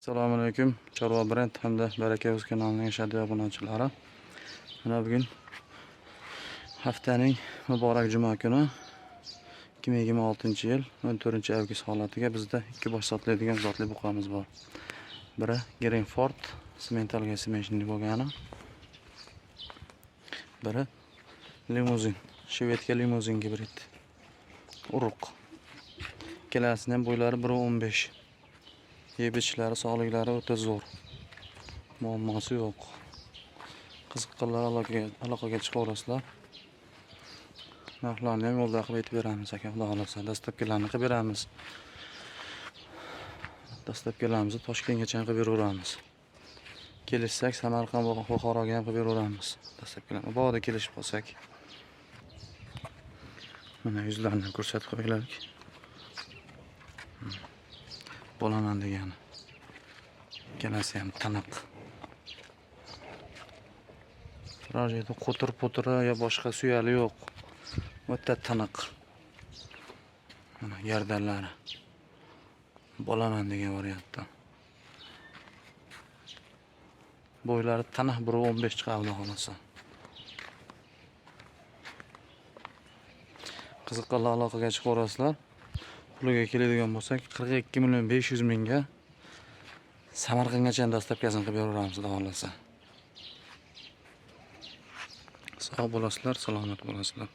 Assalomu alaykum, Chorva brend hamda Baraka Uz kanalining ashaddiy obunachilari. Mana bugun haftaning muborak juma kuni, 2026-yil 14-avgust holatiga bizda ikki bosh sotiladigan zotli buqamiz bor. Biri Greenford simentalga смешанный bo'lgani. Biri limuzin, shvedga limuzin gibrid. Urug'. Ikkalasini ham bo'ylari 1.15. Yeb ichishlari, sog'liklari o'ta zo'r. Muammosi yo'q. Qiziqqanlar aloqaga chiqaverasizlar. Narxlarni ham yo'lda qilib aytib beramiz aka, xudo xohlasa. Доставка larni qilib beramiz. Доставка larimizni Toshkentgacha qilib beraveramiz. Kelishsak, Samarqand va Buxoroga ham qilib beraveramiz. Доставка larni mabodo kelishib qolsak. Mana yuzlarini ko'rsatib qo'yaylik. Bo'laman degani. Ikkalasi ham tiniq. Biror yerda qo'tir po'tiri yo boshqa suyali yo'q. O'ta tiniq. Mana gardanlari. Bo'laman degan variantda. Bo'ylari tiniq, 1.15 chiqadi xudo xohlasa. Qiziqqanlar aloqaga chiqaverasizlar. Puliga keladigan bo'lsak, 42 million 500 mingga Samarqandgacha доставка sini qilib beraveramiz xudo xohlasa. Sog' bo'lasizlar, salomat bo'lasizlar.